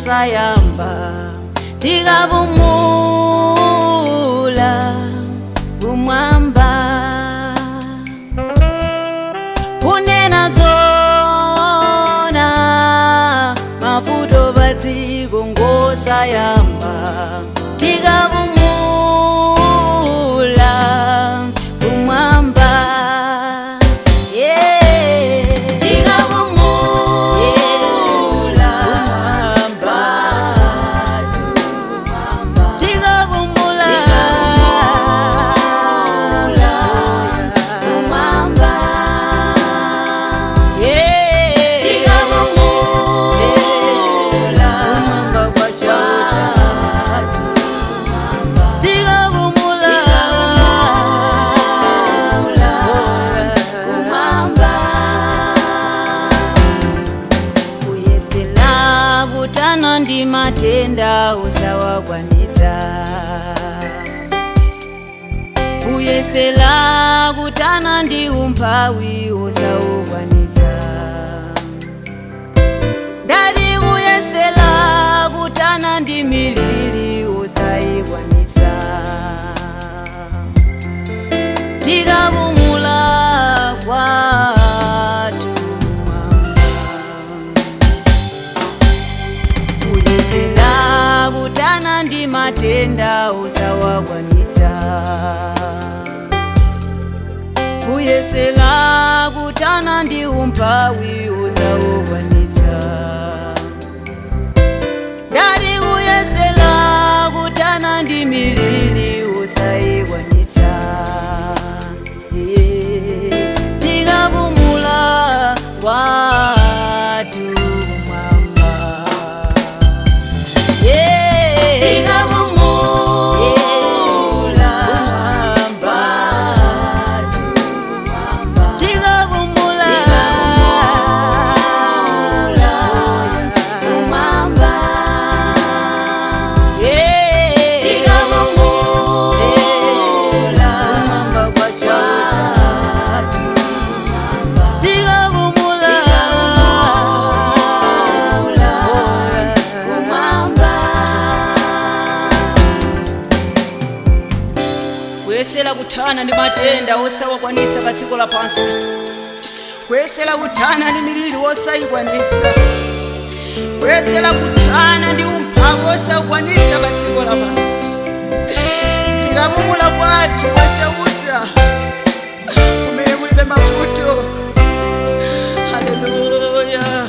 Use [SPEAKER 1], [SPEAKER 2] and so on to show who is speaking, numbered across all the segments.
[SPEAKER 1] ngosayamba tikapumula kumwamba. Kunena zona mavuto padziko ngosayamba tikapumula kumwamba. Tikapumula kumwamba, tikapumula kumwamba, tikapumula kumwamba kwa Chauta, tikapumula kumwamba. Kuyesela kutana ndi matenda usawakwanitsa, kuyesela kutana ndi umphawi usawukwanitsa, ndati kuyesela kutana ndi miliri usayikwanitsa. Tikapumula kwathu kumwamba. Kuyesela kutana ndi matenda usawakwanitsa, kuyesela kutana ndi umphawi usawukwanitsa, ndati kuyesela kutana ndi miliri usayikwanitsa. Tikapumula kwathu kumwamba. Tikapumula kumwamba, tikapumula kumwamba, tikapumula kumwamba kwa Chauta, tikapumula kumwamba.
[SPEAKER 2] Kuyesera kuthana ndi matenda osawakwanitsa pa dziko lapansi, kuyesera kuthana ndi miliri osayikwanitsa, kuyesera kuthana ndi umphawi osawukwanitsa pa dziko lapansi. Tikapumula kwathu kwa Chauta kumene kulibe mavuto. Haleluya.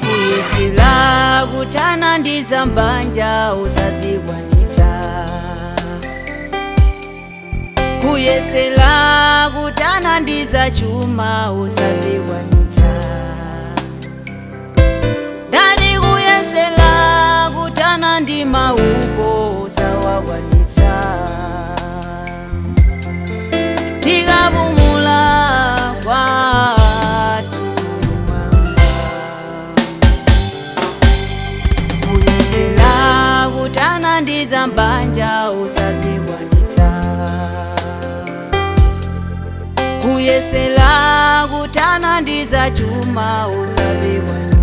[SPEAKER 1] Kuyesela kutana ndi zambanja usazikwanitsa, kuyesela kutana ndi zachuma usazikwanitsa, ndati kuyesela kutana ndi maupo usawakwanitsa. Tikapumula kwathu kumwamba. Kuyesela kutana ndi zambanja usazikwanitsa, kuyesela kutana ndi zachuma usazikwanitsa.